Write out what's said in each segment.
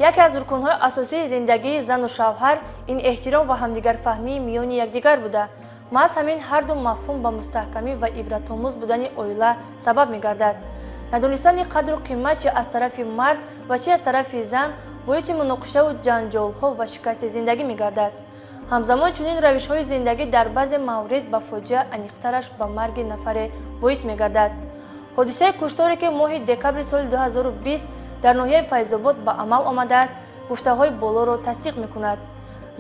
Яке аз рукунҳои асосии зиндагии зану шавҳар ин эҳтиром ва ҳамдигарфаҳмии миёни якдигар буда, маҳз ҳамин ҳарду мафҳум ба мустаҳкамӣ ва ибратомӯз будани оила сабаб мегардад. Надонистани қадру қимат чи аз тарафи мард ва чи аз тарафи зан боиси муноқишаву ҷанҷолҳо ва шикасти зиндагӣ мегардад. Ҳамзамон, чунин равишҳои зиндагӣ дар баъзе маврид ба фоҷиа, аниқтараш ба марги нафаре боис мегардад. Ҳодисаи кушторе, ки моҳи декабри соли 2020 дар ноҳияи Файзобод ба амал омадааст, гуфтаҳои болоро тасдиқ мекунад.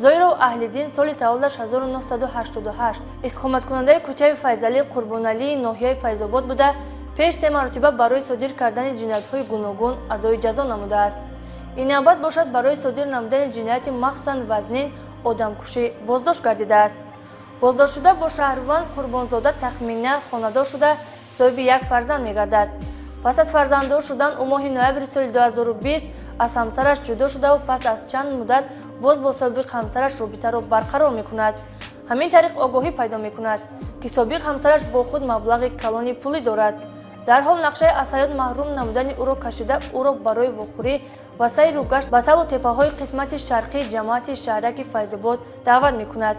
Зоиров Аҳлиддин, соли таваллудаш 1988, истиқоматкунандаи кӯчаи Файзалӣ Қурбоналии ноҳияи Файзобод буда, пеш се маротиба барои содир кардани ҷиноятҳои гуногун адои ҷазо намудааст. Ин навбат бошад, барои содир намудани ҷинояти махсусан вазнин, одамкушӣ, боздошт гардидааст. Боздоштшуда бо шаҳрванд Қурбонзода Тахмина хонадор шуда, соҳиби як фарзанд мегардад. Пас аз фарзанддор шудан ӯ моҳи ноябри соли 2020 аз ҳамсараш ҷудо шудаву пас аз чанд муддат боз бо собиқ ҳамсараш робитаро барқарор мекунад. Ҳамин тариқ огоҳӣ пайдо мекунад, ки собиқ ҳамсараш бо худ маблағи калони пулӣ дорад. Дарҳол нақшаи аз ҳаёт маҳрум намудани ӯро кашида, ӯро барои вохӯрӣ ва сайру гашт ба талу теппаҳои қисмати шарқии ҷамоати шаҳраки Файзобод даъват мекунад.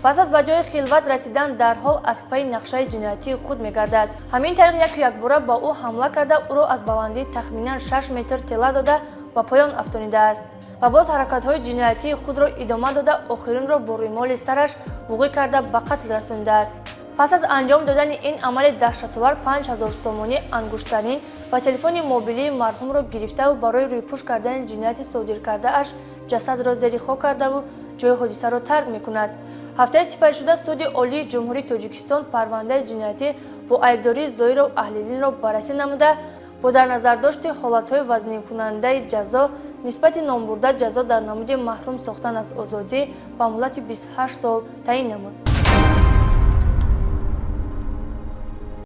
Пас аз ба ҷои хилват расидан, дарҳол аз пайи нақшаи ҷиноятии худ мегардад. Ҳамин тариқ яку якбора ба ӯ ҳамла карда, ӯро аз баландии тахминан 6 метр тела дода, ба поён афтонидааст ва боз ҳаракатҳои ҷиноятии худро идома дода, охиринро бо рӯймоли сараш буғӣ карда, ба қатл расонидааст. Пас аз анҷом додани ин амали даҳшатовар, 5000 сомонӣ, ангуштарин ва телефони мобилии марҳумро гирифтаву барои рӯйпӯш кардани ҷинояти содиркардааш ҷасадро зери хок кардаву ҷои ҳодисаро тарк мекунад. Ҳафтаи сипаришуда Суди Олии Ҷумҳурии Тоҷикистон парвандаи ҷиноятӣ бо айбдории Зоиров Аҳлиддинро баррасӣ намуда, бо дар назардошти ҳолатҳои вазнинкунандаи ҷазо, нисбати номбурда ҷазо дар намуди маҳрум сохтан аз озодӣ ба муҳлати 28 сол таъин намуд.